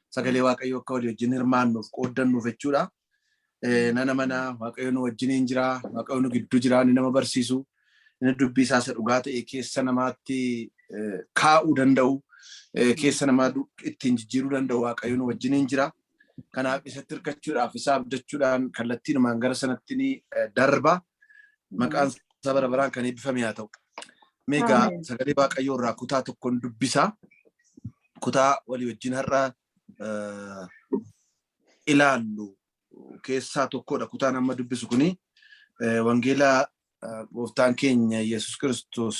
Sagalee Waaqayyoo akka walii wajjin hirmaannuuf qooddannuuf jechuudha. Nana mana Waaqayyo nu wajjiniin jira, Waaqayyo nu gidduu jira, inni nama barsiisu, inni dubbii isaa isa dhugaa ta'e keessa namaatti kaa'uu danda'u, keessa namaa ittiin jijjiiruu danda'u Waaqayyo nu wajjiniin jira. Kanaaf isatti hirkachuudhaaf isa abdachuudhaan kallattiinumaan gara sanatti ni darba. Maqaan isaa bara baraan kan eebbifame haa ta'u. Mee egaa sagalee Waaqayyoo irraa kutaa tokkoon dubbisa. Kutaa walii wajjin har'a ilaallu keessaa tokkodha. Kutaan amma dubbisu kuni wangeela gooftaan keenya Yesuus Kiristoos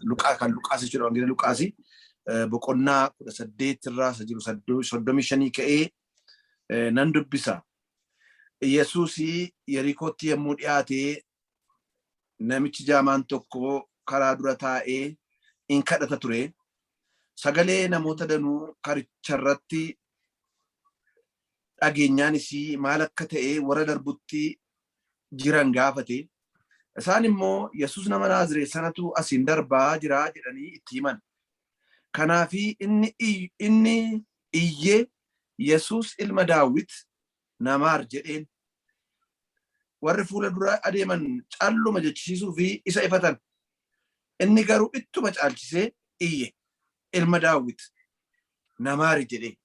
Luqaa kan Luqaas jechuudha. Wangeela Luqaasi boqonnaa 18 irraa isa jiru 35 ka'ee nan dubbisa. Yesuus Yerikootti yommuu dhiyaate namichi jaamaan tokko karaa dura taa'ee in kadhata ture. Sagalee namoota danuu karicharratti dhageenyaanis maal akka ta'e warra darbutti jiran gaafate. Isaan immoo Yesuus nama Naazireet sanatu asiin darbaa jira jedhanii itti himan. Kanaafi inni iyyee, Yesuus ilma Daawit na maar jedheen. Warri fuula dura adeeman calluma jechisiisuu fi isa ifatan. Inni garuu ittuma caalchisee iyye, Ilma Daawit na maari jedhee.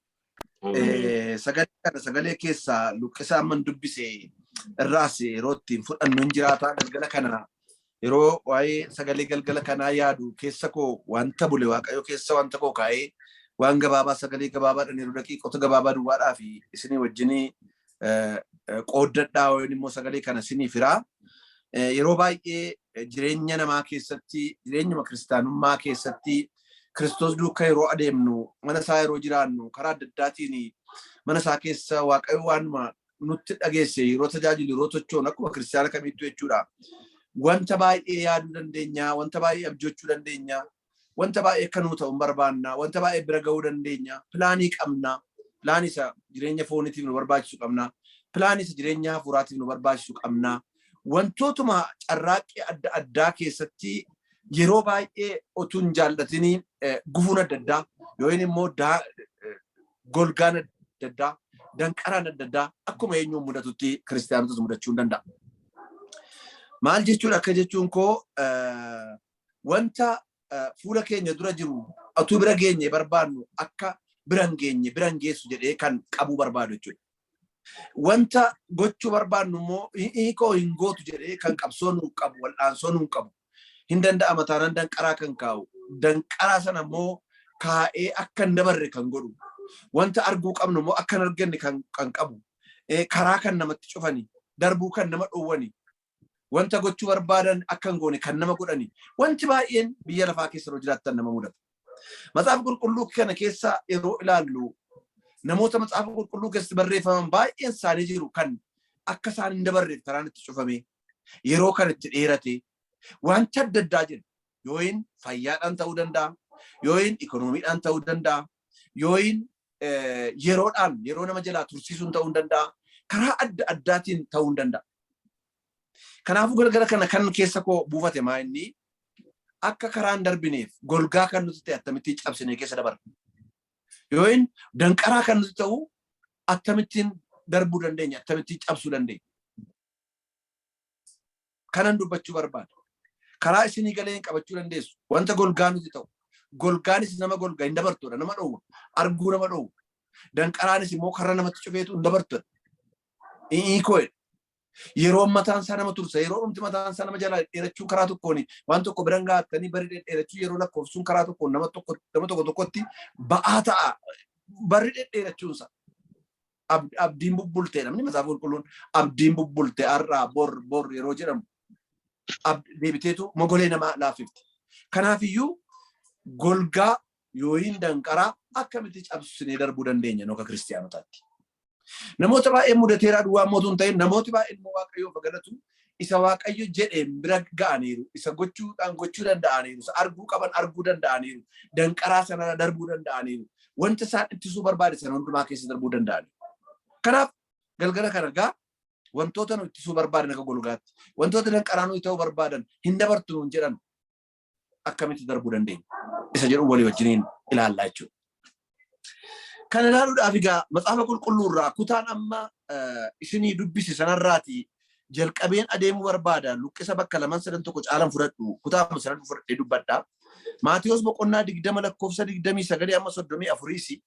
Sagalee kana sagalee keessaa luqqisaa amman dubbise irraas yeroo ittiin fudhannu hin jiraata. Galgala kana yeroo waa'ee sagalee galgala kanaa yaadu keessa koo wanta bule, Waaqayyo keessa wanta koo kaa'ee, waan gabaabaa, sagalee gabaabaadhaan, yeroo daqiiqota gabaabaa duwwaadhaa fi isinii wajjinii qooddadhaa yookiin immoo sagalee kana isinii firaa. Yeroo baay'ee jireenya namaa keessatti, jireenyuma kiristaanummaa keessatti, Kiristoos duukaa yeroo adeemnu, mana isaa yeroo jiraannu, karaa adda addaatiin mana isaa keessa Waaqayyo waanuma nutti dhageesse yeroo tajaajilu, yeroo tochoonu, akkuma kiristaana kamiittuu jechuudha. Wanta baay'ee yaaduu dandeenya, wanta baay'ee abjoochuu dandeenya, wanta baay'ee akka nuu ta'u hin barbaanna, wanta baay'ee bira ga'uu dandeenya, pilaanii qabna, pilaanii isa jireenya fooniitiif nu barbaachisu qabna, pilaanii isa jireenya hafuuraatiif nu barbaachisu qabna. Wantootuma carraaqqii adda addaa keessatti yeroo baay'ee otuu hin jaallatinii gufuun adda addaa yookiin immoo golgaan adda addaa, danqaraan adda addaa akkuma eenyuun mudatutti kiristaanotas mudachuu hin danda'a. Maal jechuun akka jechuun koo, wanta fuula keenya dura jiru otuu bira geenye barbaannu akka bira hin geenye, bira hin geessu jedhee kan qabuu barbaadu jechuudha. Wanta gochuu barbaannu immoo hiikoo hin gootu jedhee kan qabsoo nuu qabu, wal'aansoo nuu qabu. Hin danda'ama taanaan danqaraa kan kaa'u. Danqaraa sana immoo kaa'ee akka hin dabarre kan godhu. Wanta arguu qabnu immoo akka hin arganne kan qabu. Karaa kan namatti cufani, darbuu kan nama dhoowwani, wanta gochuu barbaadan akka hin goone kan nama godhani. Wanti baay'een biyya lafaa keessa yeroo jiraattan nama mudata. Macaafa Qulqulluu kana keessa yeroo ilaallu, namoota Macaafa Qulqulluu keessatti barreeffaman baay'een isaanii jiru kan akka isaan hin dabarreef karaan itti cufame, yeroo kan itti dheerate, wanta adda addaa jira. Yooyin fayyaadhaan ta'uu danda'a, yooyin ikoonomiidhaan ta'uu danda'a, yooyin yeroodhaan yeroo nama jalaa tursiisuun ta'uu danda'a, karaa adda addaatiin ta'uu danda'a. Kanaafuu galgala kana kan keessa koo buufate maa inni akka karaan darbineef golgaa kan nuti ta'e akkamittiin cabsinee keessa dabarra? Yooyin danqaraa kan nuti ta'u akkamittiin darbuu dandeenya? Akkamittiin cabsuu dandeenya? Kanan dubbachuu barbaada. Karaa isinii galee qabachuu dandeessu. Wanta golgaa nuti ta'u. Golgaanis nama golga hin dabartudha. Nama dhoowwa. Arguu nama dhoowwa. Danqaraanis immoo karra namatti cufeetu hin dabartudha. Hiikoo yeroon mataan isaa nama tursa. Yeroo dhumti mataan isaa nama jalaa dheerachuun karaa tokkoon waan tokko biran ga'attanii bari dhedheerachuu, yeroo lakkoofsuun karaa tokkoon nama tokko tokkotti ba'aa ta'a. Barri dhedheerachuunsa. Abdiin bubbulte, namni Macaafa Qulqulluun abdiin bubbulte har'aa bor bor yeroo jedhamu deebiteetu mogolee namaa laaffifti. Kanaafiyyuu golgaa yooyin danqaraa akkamitti cabsinee darbuu dandeenya nuka kiristiyaanotaatti? Namoota baay'ee mudateeraa duwwaa mootuu hin ta'in, namooti baay'een immoo Waaqayyoof galatu, isa Waaqayyo jedheen bira ga'aniiru, isa gochuudhaan gochuu danda'aniiru, isa arguu qaban arguu danda'aniiru, danqaraa sanarra darbuu danda'aniiru, wanta isaan ittisuu barbaade sana hundumaa keessa darbuu danda'aniiru. Kanaaf galgala kana gaa wantoota nu ittisuu barbaadan akka golgaatti, wantoota danqaraa nuyi ta'uu barbaadan, hin dabartu nuun jedhan, akkamitti darbuu dandeenya isa jedhu walii wajjiniin ilaallaa jechuudha. Kana ilaaluudhaaf egaa Macaafa Qulqulluu irraa kutaan amma isinii dubbise sanarraati jalqabeen adeemuu barbaada. Luqqisa bakka laman sadan tokko caalan fudhadhu. Kutaa sadan fudhadhee dubbadha. Maatiyos boqonnaa 20 lakkoofsa 29 amma 34si.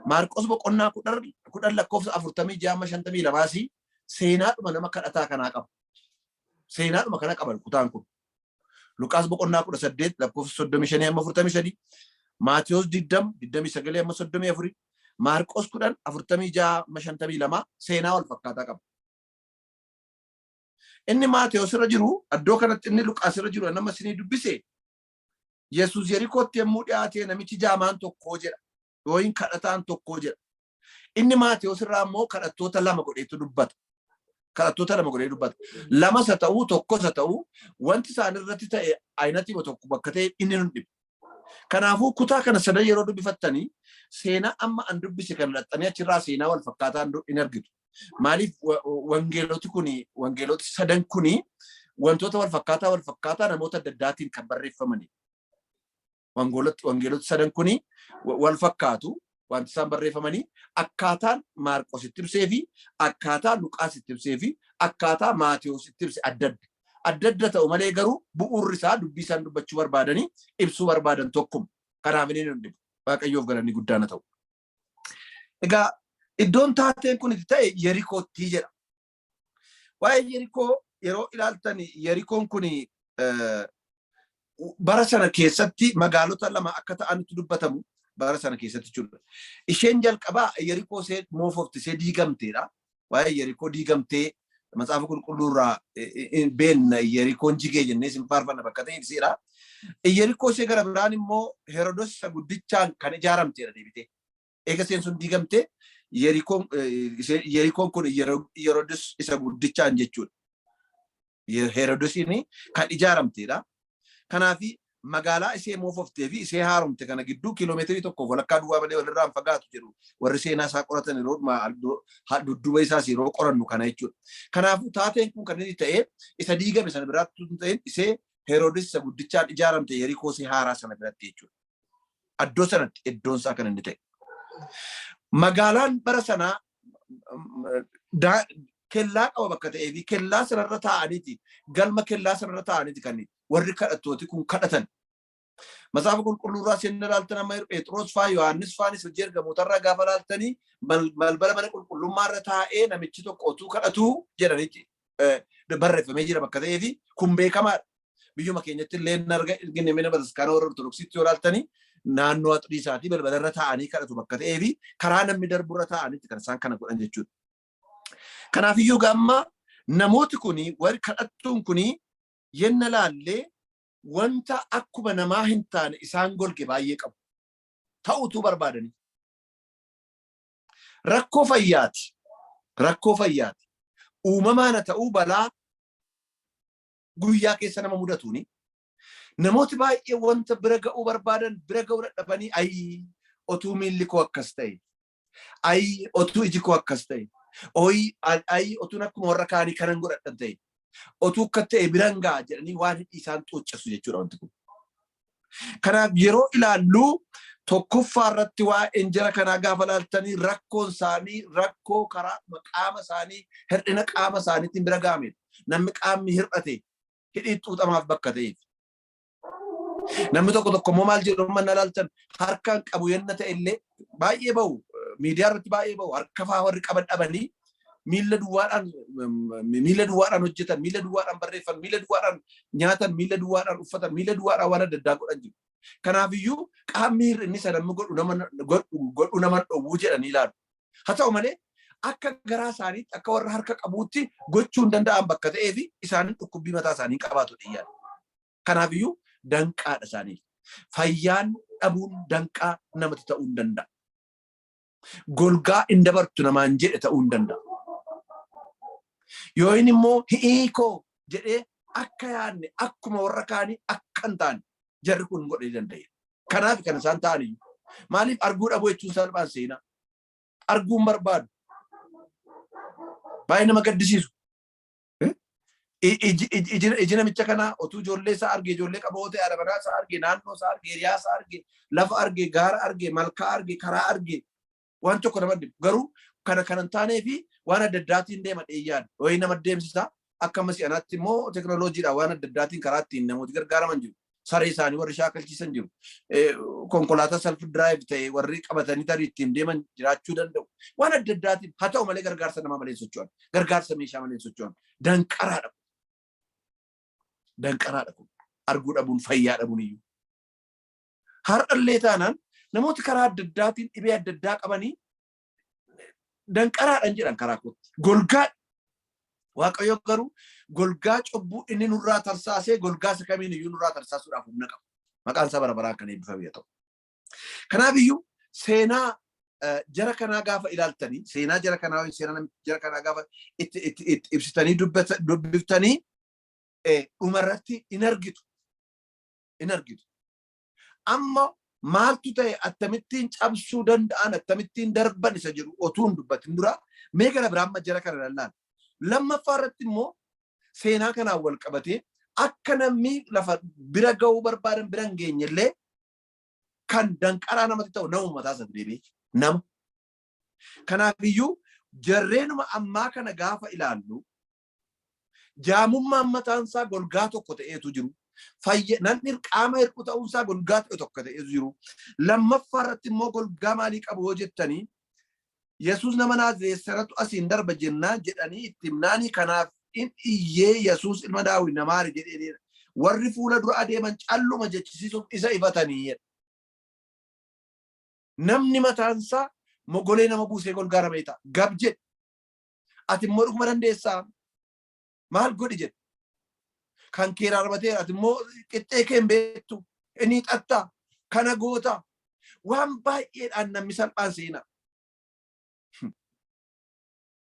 Maarqos boqonnaa 10 lakkoofsa 46 amma 52si seenaadhuma nama kadhataa kanaa qaba. Seenaadhuma kana qaban kutaan kun. Luqaas boqonnaa 18 lakkoofsa 35 amma 43, Maatiyos 20 29 amma 34, Maarqos 10 46 amma 52 seenaa wal fakkaataa qaba. Inni Maatiyos irra jiru, iddoo kanatti inni Luqaas irra jiru nama isinii dubbise, Yesuus Yerikootti yommuu dhiyaate namichi jaamaan tokkoo jedha. Yookiin kadhataan tokkoo jedha. Inni Maatewos irraa immoo kadhattoota lama godheetu dubbata. Kadhattoota lama godhee dubbata. Lamas haa ta'uu, tokkos haa ta'uu, wanti isaan irratti ta'e ayinatima tokko bakka ta'e inni nun dhibu. Kanaafuu kutaa kana sadan yeroo dubbifattanii seenaa amma an dubbise kana dhaqxanii achirraa seenaa wal fakkaataa hin argitu. Maaliif wangeeloti kuni, wangeeloti sadan kuni wantoota wal fakkaataa wal fakkaataa namoota adda addaatiin kan barreeffamani. Wangeeloti sadan kuni wal fakkaatu wanti isaan barreeffamanii, akkaataan Maarqos itti ibsee fi akkaataa Luqaas itti ibsee fi akkaataa Maatewos itti ibse adda adda. Adda adda ta'u malee garuu bu'uurri isaa dubbii isaan dubbachuu barbaadanii ibsuu barbaadan tokkuma. Kanaaf inni hin dhibu. Waaqayyoof galanni guddaan haa ta'u. Egaa iddoon taateen kun itti ta'e Yerikootti jedha. Waa'ee Yerikoo yeroo ilaaltan, Yerikoon kun bara sana keessatti magaalota lama akka ta'anitti dubbatamu bara sana keessatti jechuudha. Isheen jalqabaa Yerikoo ishee moofofte, ishee diigamteedha. Waa'ee Yerikoo diigamtee Macaafa Qulqulluu irraa beenna, Yerikoon jigee jennee isin faarfanna bakka ta'e ibseera. Yerikoo ishee gara biraan immoo Herodos isa guddichaan kan ijaaramteedha deebitee. Eega isheen sun diigamte, Yerikoon kun Herodos isa guddichaan jechuudha. Herodosiin kan ijaaramteedha. Kanaaf magaalaa ishee moofoftee fi ishee haaromte kana gidduu kiiloomeetirii 1.5 duwwaa malee walirraa hin fagaatu jedhu warri seenaa isaa qoratan, yeroo dudduuba isaas yeroo qorannu kana jechuudha. Kanaafuu taateen kun kan inni ta'e isa diigame sana biraatti hin ta'in, ishee Heroodis isa guddichaan ijaaramte Yerikoo ishee haaraa sana biratti jechuudha. Addoo sanatti iddoon isaa kan inni ta'e. Magaalaan bara sanaa kellaa qaba bakka ta'ee fi kellaa sanarra taa'aniiti, galma kellaa sanarra taa'aniiti kan warri kadhattooti kun kadhatan. Macaafa Qulqulluu irraa seenna ilaaltan, amma Phexros faa Yohaannis faanis hojii ergamootarraa gaafa ilaaltanii, balbala mana qulqullummaa irra taa'ee namichi tokko otuu kadhatuu jedhaniiti barreeffamee jira bakka ta'ee fi kun beekamaadha. Biyyuma keenyatti illee hin argine, mana bataskaana warra Ortodoksiitti yoo ilaaltanii, naannoo axrii isaatii balbala irra taa'anii kadhatu bakka ta'ee fi karaa namni darbu irra taa'anitti kan isaan kana godhan jechuudha. Kanaafiyyuu gamma namooti kuni, warri kadhattuun kuni, yenna laallee wanta akkuma namaa hin taane isaan golge baay'ee qabu. Ta'utu barbaadanii. Rakkoo fayyaati. Rakkoo fayyaati. Uumamaan haa ta'uu, balaa guyyaa keessa nama mudatuuni. Namooti baay'ee wanta bira ga'uu barbaadan bira ga'uu dadhabanii, "Ayii, otuu miilli koo akkas ta'e. Ayii, otuu iji koo akkas ta'e. Ooyi, ayii, otuun akkuma warra kaanii kanan godhadhan ta'e. Otuu akka ta'e biran ga'a" jedhanii waan hidhii isaan xuuccasu jechuudha wanti kun. Kanaaf yeroo ilaallu, tokkoffaa irratti waa'een jara kanaa gaafa ilaaltanii, rakkoon isaanii rakkoo karaa qaama isaanii, hir'ina qaama isaaniitiin bira ga'amedha. Namni qaamni hir'ate hidhii xuuxamaaf bakka ta'eef. Namni tokko tokko immoo maal jedhu, mana ilaaltan harkaan qabu yenna ta'e illee baay'ee bahu, miidiyaa irratti baay'ee bahu, harka faa warri qaban dhabanii miila duwwaadhaan hojjetan, miila duwwaadhaan barreeffan, miila duwwaadhaan nyaatan, miila duwwaadhaan uffatan, miila duwwaadhaan waan adda addaa godhan jiru. Kanaafiyyuu qaamni hir'inni sana namni godhu nama dhowwuu jedhanii ilaalu. Haa ta'u malee akka garaa isaaniitti akka warra harka qabuutti gochuu hin danda'an bakka ta'ee fi isaanin dhukkubbii mataa isaanii qabaatu dhiyyaadha. Kanaafiyyuu danqaadha isaaniif. Fayyaan dhabuun danqaa namatti ta'uu hin danda'a. Golgaa hin dabartu namaan jedhe ta'uu hin danda'a. Yoo inni immoo hiikoo jedhee akka yaadne akkuma warra kaanii akka hin taane jarri kun godhee danda'e. Kanaaf kan isaan ta'an iyyuu. Maaliif arguu dhabuu jechuun salphaan seenaa. Arguun barbaadu. Baay'ee nama gaddisiisu. Iji namicha kanaa otuu ijoollee isaa arge, ijoollee qaboo ta'e, haadha manaa isaa arge, naannoo isaa arge, hiriyaa isaa arge, lafa arge, gaara arge, malkaa arge, karaa arge. Waan tokko nama dhibu. Garuu kana kan hin taanee fi waan adda addaatiin deema dheeyyaadha. Wayii nama deemsisa. Akka amma si'anaatti immoo teknooloojiidhaan waan adda addaatiin karaa ittiin namooti gargaaraman jiru. Saree isaanii warri shaakalchiisan jiru. Konkolaataa self drive ta'e warri qabatanii tarii ittiin deeman jiraachuu danda'u. Waan adda addaatiin haa ta'u malee gargaarsa namaa malee socho'an. Gargaarsa meeshaa malee socho'an. Danqaraadha. Danqaraadha kun. Arguu dhabuun, fayyaa dhabuun iyyuu. Har'allee taanaan namooti karaa adda addaatiin dhibee adda addaa qabanii danqaraadhaan jedhan karaa kootti. Golgaa. Waaqayyo garuu golgaa cubbuu inni nurraa tarsaasee golgaa isa kamiin iyyuu nurraa tarsaasuudhaaf humna qaba. Maqaan isaa bara baraan kan eebbifame haa ta'u. Kanaaf iyyuu seenaa jara kanaa gaafa ilaaltanii, seenaa jara kanaa, seenaa jara kanaa gaafa itti itti itti ibsitanii dubbiftanii, dhumarratti in argitu. In argitu. Amma maaltu ta'e, akkamittiin cabsuu danda'an, akkamittiin darban isa jedhu otuu hin dubbatin dura mee gara biraa amma jara kana lallaala. Lammaffaa irratti immoo seenaa kanaan wal qabatee akka namni lafa bira ga'uu barbaadan bira hin geenye illee kan danqaraa namatti ta'u nama mataa isa deebi'ee nama. Kanaaf iyyuu jarreenuma ammaa kana gaafa ilaallu, jaamummaan mataan isaa golgaa tokko ta'eetu jiru. Fayya namni qaama hir'uu ta'uun isaa golgaa ta'e tokko ta'eetu jiru. Lammaffaa irratti immoo golgaa maalii qabu yoo jettanii, Yesuus nama Naazireet asiin darba jennaan jedhanii itti himnaanii, kanaaf in iyyee, "Yesuus ilma Daawit, na maari" jedhee, warri fuula dura adeeman calluma jechisiisuuf isa ifatanii. Namni mataan isaa mogolee nama buusee golgaa nama ta'a. Gab jedhe. Ati immoo dhuguma dandeessaa? Maal godhi jedhe. Kan kee raarmateera, ati immoo qixxee kee hin beektu. Inni xattaa kana goota. Waan baay'eedhaan namni salphaan seenaa.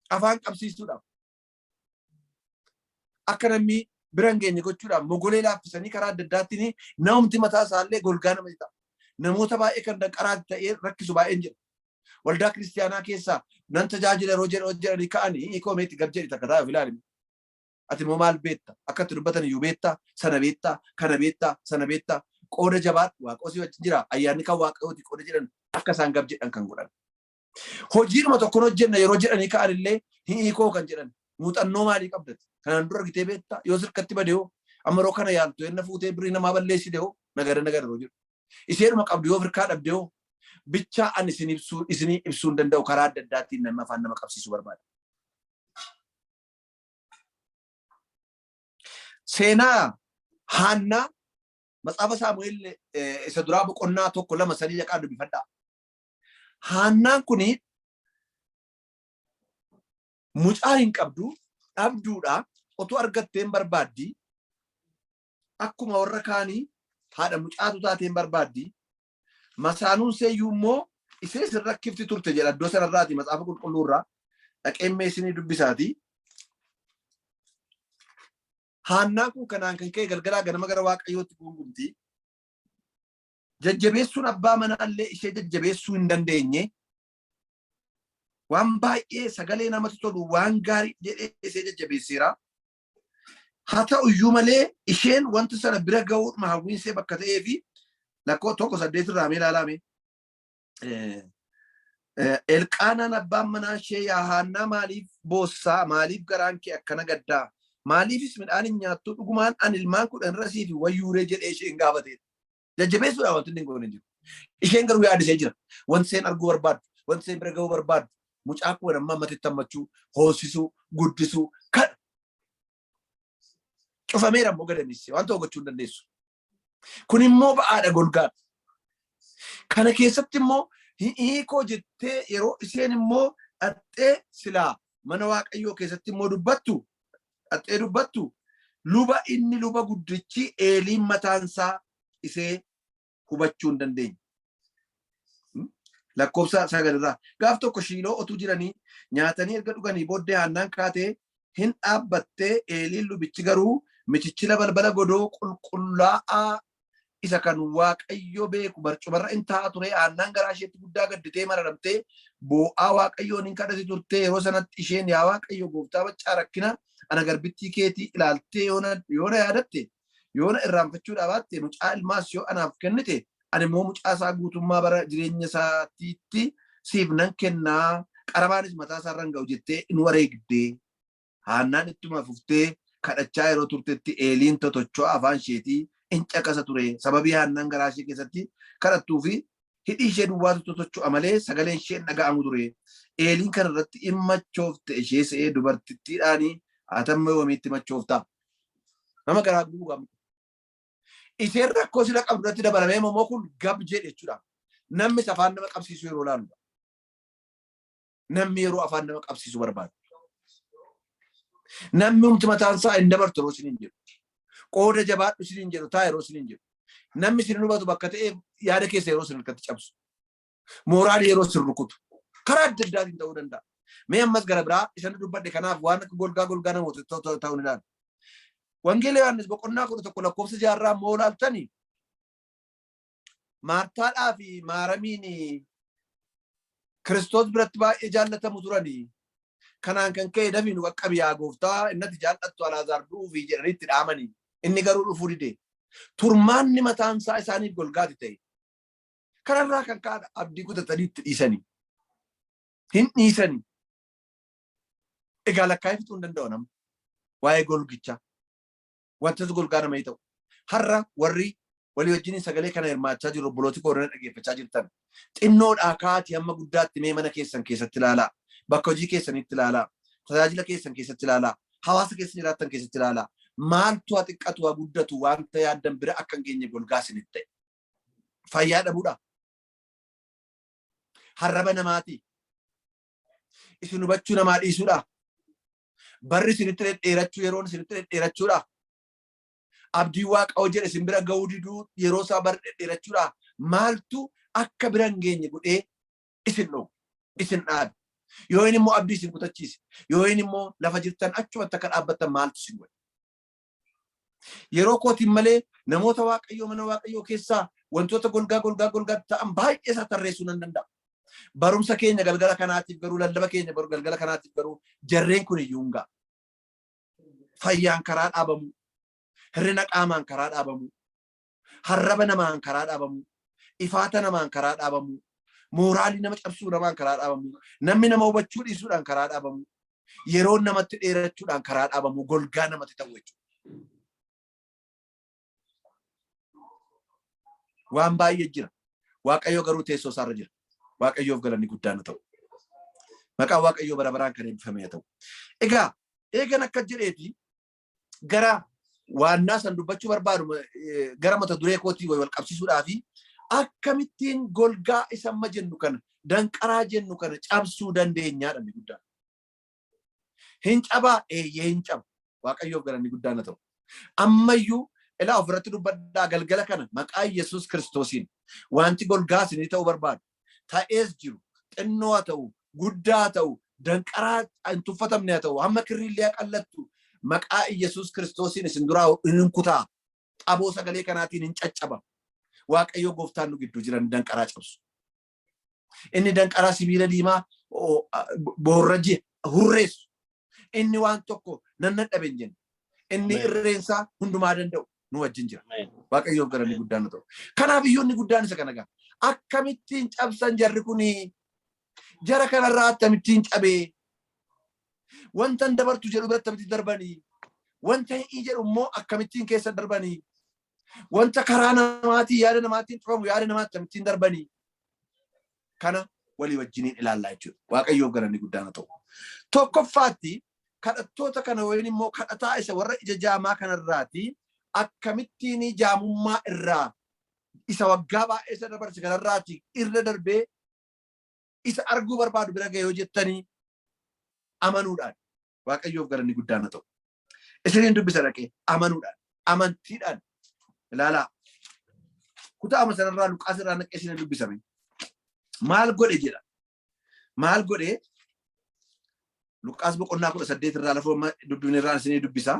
Afaan qabsiisuudhaaf. Akka namni bira hin geenye gochuudhaaf mogolee laaffisanii karaa adda addaatiin namumti mataa isaallee golgaa nama ta'a. Namoota baay'ee kan danqaraa ta'ee rakkisu baay'een jira. Waldaa kiristiyaanaa keessaa nan tajaajila yeroo jedhanii ka'anii, hiikoo meetti gab jedhi takka taa'uuf ilaali. Ati immoo maal beekta? Akka itti dubbatan iyyuu beektaa? Sana beektaa? Kana beektaa? Sana beektaa? Qooda jabaadhu, Waaqoo si wajjin jira. Ayyaanni kan Waaqayyooti qooda jedhan, akka isaan gab jedhan kan godhan. Hojiidhuma tokkoon hojjenna yeroo jedhanii ka'an illee, hiikoo kan jedhan, muuxannoo maalii qabdati? Kanaan dura argitee beektaa? Yoo sirkatti bade hoo? Amma yeroo kana yaaltu yenna fuutee birrii namaa balleessite hoo? Nagada nagada yeroo jedhu. Isheedhuma qabdu yoo firkaa dhabde hoo? Bichaa ani isin ibsuu isinii ibsuu hin danda'u, karaa adda addaatiin namni afaan nama qabsiisuu barbaada. Seenaa Haannaa Matsaafa Saamu'eel isa duraa boqonnaa 1, 2, 3 dhaqaa dubbifadhaa. Haannaan kuni mucaa hin qabdu, dhabduudha, otoo argattee hin barbaaddi. Akkuma warra kaanii haadha mucaatu taatee hin barbaaddi. Masaanuun seeyyuu immoo ishee sin rakkifti turte jedha iddoo sanarraati, Matsaafa Qulqulluu irraa dhaqeen mee isinii dubbisaati. Haannaan kun kanaan kan ka'e galgalaa ganama gara Waaqayyootti guungumti. Jajjabeessuun abbaa manaallee ishee jajjabeessuu hin dandeenye. Waan baay'ee sagalee namatti tolu, waan gaarii jedhee ishee jajjabeesseera. Haa ta'u iyyuu malee isheen wanta sana bira ga'uudhuma hawwiin ishee bakka ta'ee fi lakkoo 1:8 irraa mee ilaalaa mee. Elqaanaan abbaan manaa ishee, "Yaa Haannaa, maaliif boossaa? Maaliif garaan kee akkana gaddaa? Maaliifis midhaan hin nyaattu? Dhugumaan ani ilmaan 10 irra siif wayyuuree?" jedhee isheen gaafateedha. Jajjabeessuudhaaf wanti inni hin goone hin jiru. Isheen garuu yaadisee jira. Wanti isheen arguu barbaaddu, wanti isheen bira ga'uu barbaaddu, mucaa koo amma ammatitti hammachuu, hoosisuu, guddisuu kana. Cufameera immoo gadameessee waan tokko gochuu hin dandeessu. Kun immoo ba'aadha, golgaadha. Kana keessatti immoo hiikoo jettee yeroo isheen immoo dhaxxee silaa mana Waaqayyoo keessatti immoo dubbattu, dhaxxee dubbattu, luba inni luba guddichi Eeliin mataansaa isee hubachuu hin dandeenye. Lakkoofsa 9 irraa, gaaf tokko Shiiloo otuu jiranii nyaatanii erga dhuganii booddee Haannaan kaatee hin dhaabbattee, Eeliin lubichi garuu michichila balbala godoo qulqullaa'aa isa kan Waaqayyo beeku barcumarra in taa'a ture. Haannaan garaa isheetti guddaa gadditee mararamtee boo'aa Waaqayyoon hin kadhati turte. Yeroo sanatti isheen, "Yaa Waaqayyo gooftaa maccaa, rakkina ana garbittii keetii ilaaltee yoona yaadatte, yoona irraanfachuu dhaabatte, mucaa ilmaas yoo anaaf kennite, ani immoo mucaa isaa guutummaa bara jireenya isaatiitti siif nan kennaa qarabaanis mataa isaarra hin ga'u jettee in wareegdee. Haannaan ittuma fuftee kadhachaa yeroo turtetti Eeliin totocho'a afaan isheetii in caqasa ture. Sababii Haannaan garaa ishee keessatti kadhattuu fi hidhii ishee duwwaatu totocho'a malee sagaleen ishee hin dhaga'amu ture. Eeliin kana irratti in machoofte ishee se'ee dubartittiidhaanii ati amma yoomiitti machoofta? Nama garaa gubuu qabna. Isheen rakkoo sila qabdu irratti dabalamee immoo kun gab jedhe jechuudha. Namni afaan nama qabsiisu yeroo ilaalu. Namni yeroo afaan nama qabsiisu barbaadu. Namni humti mataan isaa hin dabartu yeroo isiniin jedhu. Qooda jabaadhu isiniin jedhu taa yeroo isiniin jedhu. Namni isin hubatu bakka ta'e yaada keessa yeroo isin harkatti cabsu. Mooraalii yeroo isin rukutu. Karaa adda addaatiin ta'uu danda'a. Mee ammas gara biraa isan dubbadhe kanaaf waan akka golgaa golgaa namoota ta'uu ni ilaala. Wangeela Yohaannis boqonnaa 11 lakkoofsa jaarraa immoo ilaaltanii Maartaadhaa fi Maaramiin Kiristoos biratti baay'ee jaallatamu turanii. Kanaan kan ka'e dafii nu qaqqabi yaa gooftaa inni ati jaallattu Alaazaar du'uufi jedhanii itti dhaamanii. Inni garuu dhufuu dide. Turmaanni mataan isaa isaaniif golgaati ta'e. Kanarraa kan ka'an abdii kutatanii itti dhiisanii. Hin dhiisanii. Egaa lakkaa'ee fixuu hin danda'u nama. Waa'ee golgichaa. Wantoota golgaa nama ta'u. Har'a warri walii wajjin sagalee kana hirmaachaa jiru obbolooti koo irra dhaggeeffachaa jirtan. Xinnoodhaa ka'aatii hamma guddaatti mee mana keessan keessatti ilaalaa. Bakka hojii keessanitti ilaalaa. Tajaajila keessan keessatti ilaalaa. Hawaasa keessa jiraattan keessatti ilaalaa. Maaltu haa xiqqatu haa guddatu wanta yaaddan bira akka hin geenye golgaa isinitti ta'e. Fayyaa dhabuudha. Harraba namaati. Isin hubachuu namaa dhiisuudha. Barri isinitti dhedheerachuu yeroon isinitti dhedheerachuudha. Abdii Waaqayyoo jedhe isin bira ga'uu diduu yeroo isaa barri dhedheerachuudha. Maaltu akka bira hin geenye godhee isin dhoowwe, isin dhaabe. Yoo inni immoo abdii isin kutachiise, yoo inni immoo lafa jirtan achumatti akka dhaabbattan maaltu isin godhe? Yeroo kootiin malee namoota Waaqayyoo mana Waaqayyoo keessaa wantoota golgaa golgaa golgaa ta'an baay'ee isaa tarreessuu nan danda'a. Barumsa keenya galgala kanaatiif garuu lallaba keenya galgala kanaatiif garuu jarreen kun iyyuu hin ga'a. Fayyaan karaa dhaabamu, hir'ina qaamaan karaa dhaabamu, harraba namaan karaa dhaabamu, ifaata namaan karaa dhaabamu, mooraalii nama cabsuu namaan karaa dhaabamu, namni nama hubachuu dhiisuudhaan karaa dhaabamu, yeroon namatti dheerachuudhaan karaa dhaabamu, golgaa namatti ta'u jechuudha. Waan baay'ee jira. Waaqayyo garuu teessoo isaarra jira. Waaqayyoof galanni guddaan haa ta'u. Maqaan Waaqayyoo bara baraan kan eebbifame haa ta'u. Egaa eegan akka jedheeti gara waannaa san dubbachuu barbaadu gara mata duree kootii wal qabsiisuudhaa fi akkamittiin golgaa isa amma jennu kana danqaraa jennu kana cabsuu dandeenyaadha inni guddaan. Hin cabaa? Eeyyee hin caba. Waaqayyoof galanni guddaan haa ta'u. Ammayyuu ilaa ofirratti dubbadhaa galgala kana maqaa Yesuus Kiristoosiin wanti golgaa isinii ta'uu barbaadu ta'ees jiru xinnoo haa ta'u guddaa haa ta'u danqaraa hin tuffatamne haa ta'u hamma kirriillee haa qallattu maqaa Yesuus Kiristoosiin isin duraa hin kutaa. Xaboo sagalee kanaatiin hin caccaba. Waaqayyoo gooftaan nu gidduu jiran danqaraa cabsu. Inni danqaraa sibiila diimaa boorrajje hurreessu. Inni waan tokko nan dadhabe hin jenne. Inni irreensaa hundumaa danda'u nu wajjin jira. Waaqayyoof galanni guddaan haa ta'u. Kanaaf iyyuu inni guddaan isa kana ga'a. Akkamittiin cabsan jarri kuni? Jara kanarraa akkamittiin cabee? Wanta hin dabartu jedhu bira akkamitti darbanii? Wanta hin jedhu immoo akkamittiin keessa darbanii? Wanta karaa namaatiin yaada namaatiin cufamu yaada namaa akkamittiin darbanii? Kana walii wajjiniin ilaallaa jechuudha. Waaqayyoof galanni guddaan haa ta'u. Tokkoffaatti kadhattoota kana waliin immoo kadhataa isa warra ija jaamaa kanarraati akkamittiin jaamummaa irraa isa waggaa baay'ee isa dabarse kanarraati irra darbee isa arguu barbaadu bira ga'e yoo jettanii amanuudhaan Waaqayyoof galanni guddaan haa ta'u. Isiniin dubbisa dhaqee amanuudhaan amantiidhaan ilaalaa. Kutaa amma sanarraa Luqaas irraa naqee isiniin dubbisame. Maal godhe jedha. Maal godhe Luqaas boqonnaa 18 irraa lafa amma dubbifne irraa isinii dubbisa.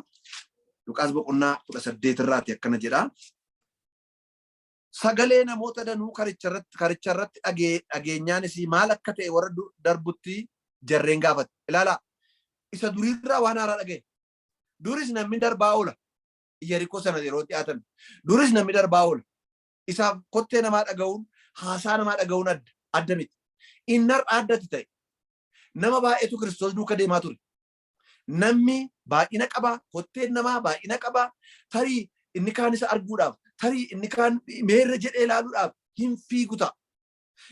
Luqaas boqonnaa 18 irraati akkana jedha. Sagalee namoota danuu karicha irratti dhageenyaanis maal akka ta'e warra darbutti jarreen gaafate. Ilaalaa, isa duriirraa waan haaraa dhagaye. Duris namni darbaa oola. Iyarikoo sana yeroo dhiyaatan. Duris namni darbaa oola. Isaaf kottee namaa dhaga'uun, haasaa namaa dhaga'uun adda adda miti. Inni har'a addatti ta'e. Nama baay'eetu Kiristoos duuka deemaa ture. Namni baay'ina qaba, kotteen namaa baay'ina qaba. Tarii inni kaan isa arguudhaaf, tarii inni kaan meerra jedhee ilaaluudhaaf hin fiigu ta'a.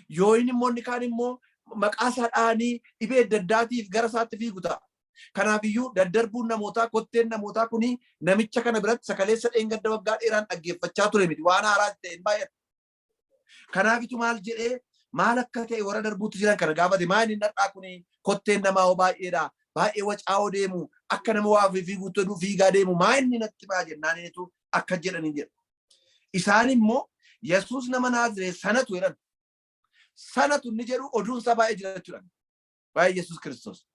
Yoo inni immoo inni kaan immoo maqaa isaa dhahanii dhibee adda addaatiif gara isaatti fiigu ta'a. Kanaafiyyuu daddarbuun namootaa, kotteen namootaa kuni namicha kana biratti sakaleessa dheengadda waggaa dheeraan dhaggeeffachaa ture miti. Waan haaraa ta'e hin baay'atu. Kanaafitu maal jedhee maal akka ta'e warra darbuutti jiran kana gaafate. Maal inni har'aa kuni kotteen namaa hoo baay'eedha. Baay'ee wacaa'oo deemu akka nama waa fiiguutti fiigaa deemu maa inni natti maa jennaan inni akka jedhaniin jedha. Isaan immoo Yesuus nama Naazireet sanatu jedhan. Sanatu inni jedhu oduun isaa baay'ee jira jechuudha. Waa'ee Yesuus Kiristoos.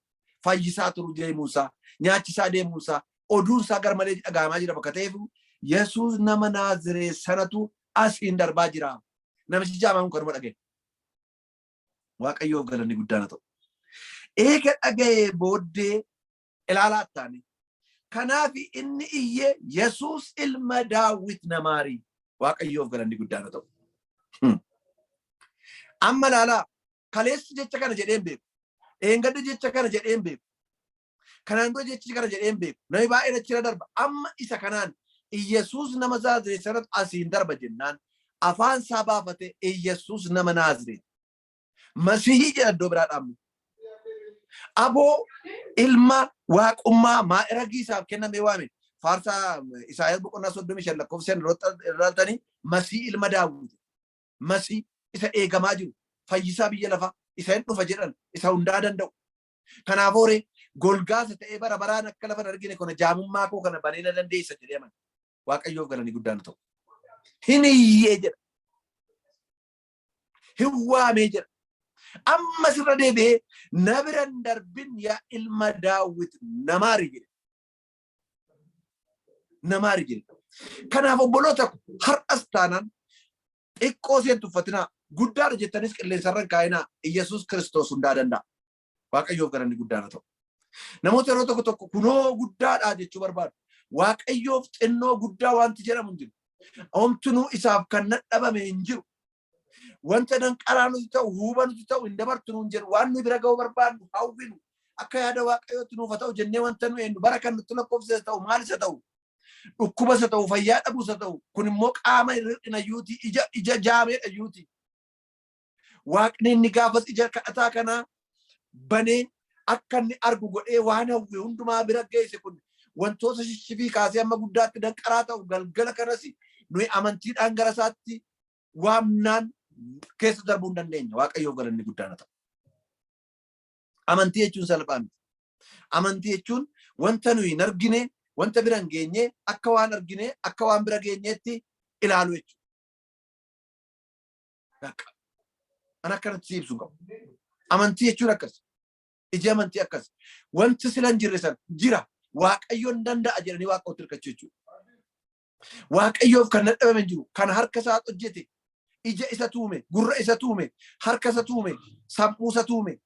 Fayyisaa turu deemuusaa, nyaachisaa deemuusaa, oduun isaa garmalee dhaga'amaa jira bakka ta'eef Yesuus nama Naazireet sanatu asiin darbaa jira. Namichi jaamaan kun kanuma dhaga'e. Waaqayyoof galanni guddaan haa ta'u. Eega dhaga'ee booddee ilaalaa attaane. Kanaaf inni iyye Yesuus ilma Daawit na maari. Waaqayyoof galanni guddaan haa ta'u. Amma ilaalaa kaleessi jecha kana jedhee hin beeku. Dheengadda jecha kana jedhee hin beeku. Kanaan dura jechi kana jedhee hin beeku. Namni baay'een achirra darba. Amma isa kanaan Iyyasuus nama Naazireet sanatu asiin darba jennaan afaan isaa baafate Iyyasuus nama Naazireet. Masihii jedha iddoo biraa dhaabnu. Aboo ilma waaqummaa maa'iragii isaaf kennamee waame. Faarsaa Isaayyaas boqonnaa 35 lakkoofsa 5 irratti Masii ilma Daawwit. Masii isa eegamaa jiru fayyisaa biyya lafaa isa hin dhufa jedhan isa hundaa danda'u. Kanaaf horee golgaasa ta'ee bara baraan akka lafa hin argine kana jaamummaa koo kana banee na dandeessa jedhee amana. Waaqayyoof galanii guddaan ta'u. Hin iyyee jedha. Hin waamee jedha. Amma sirra deebi'ee na bira hin darbin yaa ilma Daawit namaari jedhe. Namaari jedhe. Kanaaf obboloota ko har'as taanaan xiqqoo seen tuffatinaa guddaadha jettanis qilleensarra hin kaa'inaa Iyyasuus Kiristoos hundaa danda'a. Waaqayyoof galanni guddaan haa ta'u. Namoota yeroo tokko tokko kunoo guddaadha jechuu barbaadu. Waaqayyoof xinnoo guddaa wanti jedhamu hin jiru. Homtinuu isaaf kan dadhabame hin jiru. Wanta danqaraa nuti ta'u, huuba nuti ta'u hin dabartu nuun jedhu. Waan nuyi bira ga'uu barbaadnu hawwinu. Akka yaada Waaqayyootti nuuf haa ta'u jennee wanta nu eenyu bara kan nutti lakkoofsisa ta'u maal isa ta'u. Dhukkuba isa ta'u, fayyaa dhabuu isa ta'u. Kun immoo qaama hir'ina iyyuuti, ija jaameedha iyyuuti. Waaqni inni gaafas ija kadhataa kanaa banee akka inni argu godhee waan hawwe hundumaa bira geesse kun wantoota shishifii kaasee amma guddaatti danqaraa ta'u galgala kanas nuyi amantiidhaan gara isaatti waamnaan keessa darbuu hin dandeenya. Waaqayyoof galanni guddaan haa ta'u. Amantii jechuun salphaa miti. Amantii jechuun wanta nuyi hin argine, wanta bira hin geenye, akka waan argine, akka waan bira geenyeetti ilaalu jechuudha. Bakka. An akkanatti si ibsu qabu. Amantii jechuun akkas. Iji amantii akkas. Wanti sila hin jirre sana jira. Waaqayyoon danda'a jedhanii Waaqayyootti hirkachuu jechuudha. Waaqayyoof kan dadhabame hin jiru. Kan harka isaa hojjete, ija isa tuume, gurra isa tuume, harka isa tuume, sammuu isa tuume,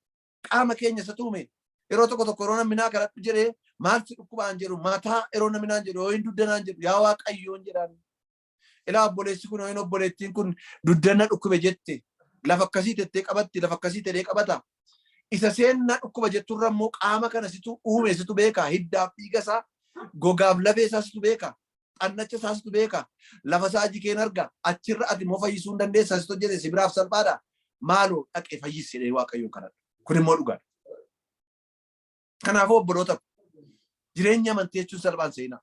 qaama keenya isa tuume. Yeroo tokko tokko yeroo namni naa kadhadhu jedhee maal si dhukkubaan jedhu mataa yeroo namni naan jedhu yoo hin dugda naan jedhu yaa Waaqayyoon jedhaan. Ilaa obboleessi kun yookiin obboleettiin kun dugda na dhukkube jette lafa akkasii tettee qabatti lafa akkasii tedhee qabata. Isa seen na dhukkuba jetturra immoo qaama kana situ uume situ beeka hiddaaf dhiiga isaa gogaaf lafee isaa situ beeka xannacha isaa situ beeka lafa isaa jikeen arga achirra ati immoo fayyisuu hin dandeessa situ hojjete si biraaf salphaadha maaloo dhaqee fayyisi jedhee Waaqayyoon kadhadha. Kun immoo dhugaadha. Kanaafuu obboloota jireenya amantii jechuun salphaan seenaa.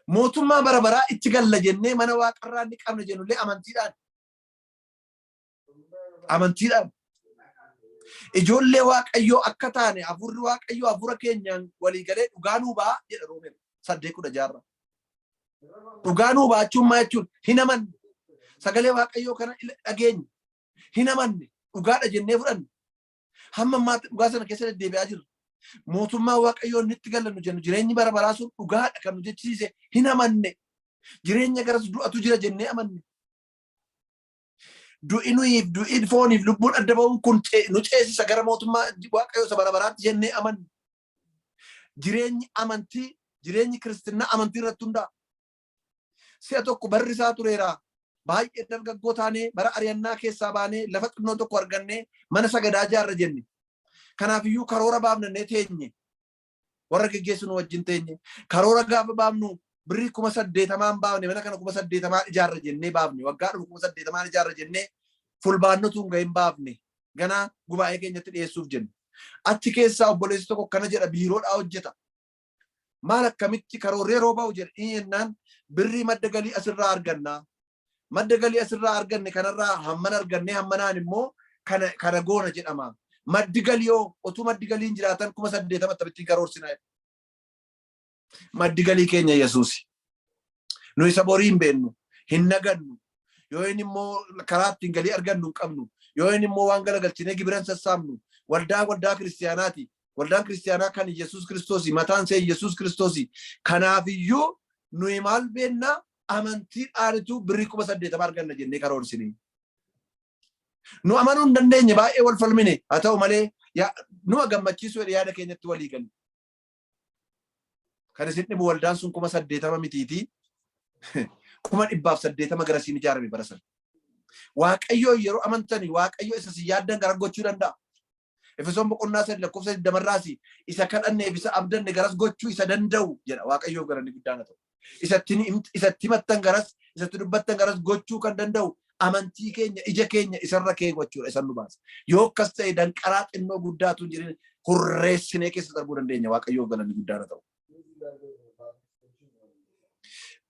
Mootummaa bara baraa itti galla jennee mana waaqarraa inni qabna jennullee amantiidhaan. Amantiidhaan. Ijoollee Waaqayyoo akka taane hafuurri Waaqayyoo hafuura keenyaan walii galee dhugaa nuu ba'a jedha Roomeen 8:16. Dhugaa nuu ba'achuun maal jechuun hin amanne. Sagalee Waaqayyoo kana dhageenye hin amanne dhugaadha jennee fudhanne. Hamma ammaatti dhugaa sana keessa deddeebi'aa jirra. Mootummaa Waaqayyoo inni itti gallannu jennu jireenyi bara baraa sun dhugaadha kan nu jechisiise hin amanne. Jireenya garas du'atu jira jennee amanne. Du'i nuyiif du'i fooniif lubbuun adda ba'uun kun nu ceesisa gara mootummaa Waaqayyoo isa bara baraatti jennee amanne. Jireenyi amantii jireenyi kiristinnaa amantii irratti hundaa'a. Si'a tokko barri isaa tureera. Baay'ee dargaggoo taanee bara ari'annaa keessaa baanee lafa xinnoo tokko argannee mana sagadaa ijaarra jenne. Kanaafiyyuu karoora baafnannee teenye. Warra geggeessu nu wajjin teenye. Karoora gaafa baafnu birrii 80,000 baafne, mana kana 80,000 ijaarra jennee baafne. Waggaa dhufu 80,000 ijaarra jennee fulbaannotu hin gahin baafne. Ganaa gubaa'ee keenyatti dhiyeessuuf jenne. Achi keessaa obboleessi tokko akkana jedha, biiroodhaa hojjeta. Maal akkamitti karoorri yeroo ba'u jedhe inni jennaan, birrii madda galii asirraa arganna. Madda galii asirraa arganne kanarraa hamman argannee hammanaan immoo kana kana goona jedhama. Maddi galii hoo otuu maddi galii hin jiraatan 80,000 akkamittiin karoorsinaa jedha. Maddi galii keenya Yesuusi. Nu isa borii hin beennu, hin nagannu. Yoo inni immoo karaa ittiin galii argannu hin qabnu. Yoo inni immoo waan galagalchinee gibira hin sassaabnu. Waldaa waldaa kiristiyaanaati. Waldaan kiristiyaanaa kan Yesuus Kiristoosi. Mataan ishee Yesuus Kiristoosi. Kanaafiyyuu nuyi maal beennaa, amantiidhaanitu birrii 80,000 arganna jennee karoorsine. Nu amanuu hin dandeenye, baay'ee wal falmine. Haa ta'u malee numa gammachiisuu jedhe yaada keenyatti walii galle. Kan isin dhibu waldaan sun 80,000 mitiitii 180,000 garasiin ijaarame bara sana. Waaqayyoo yeroo amantani Waaqayyo isa si yaaddan gara gochuu danda'a. Efesoon boqonnaa 3 lakkoofsa 20 irraas isa kadhanneef isa abdanne garas gochuu isa danda'u jedha. Waaqayyoof galanni guddaan haa ta'u. Isatti himattan garas, isatti dubbattan garas gochuu kan danda'u amantii keenya, ija keenya isarra keewwachuudha, isan nu baasa. Yoo akkas ta'e danqaraa xinnoo guddaatu hin jirin hurreessinee keessa darbuu dandeenya. Waaqayyoof galanni guddaan haa ta'u.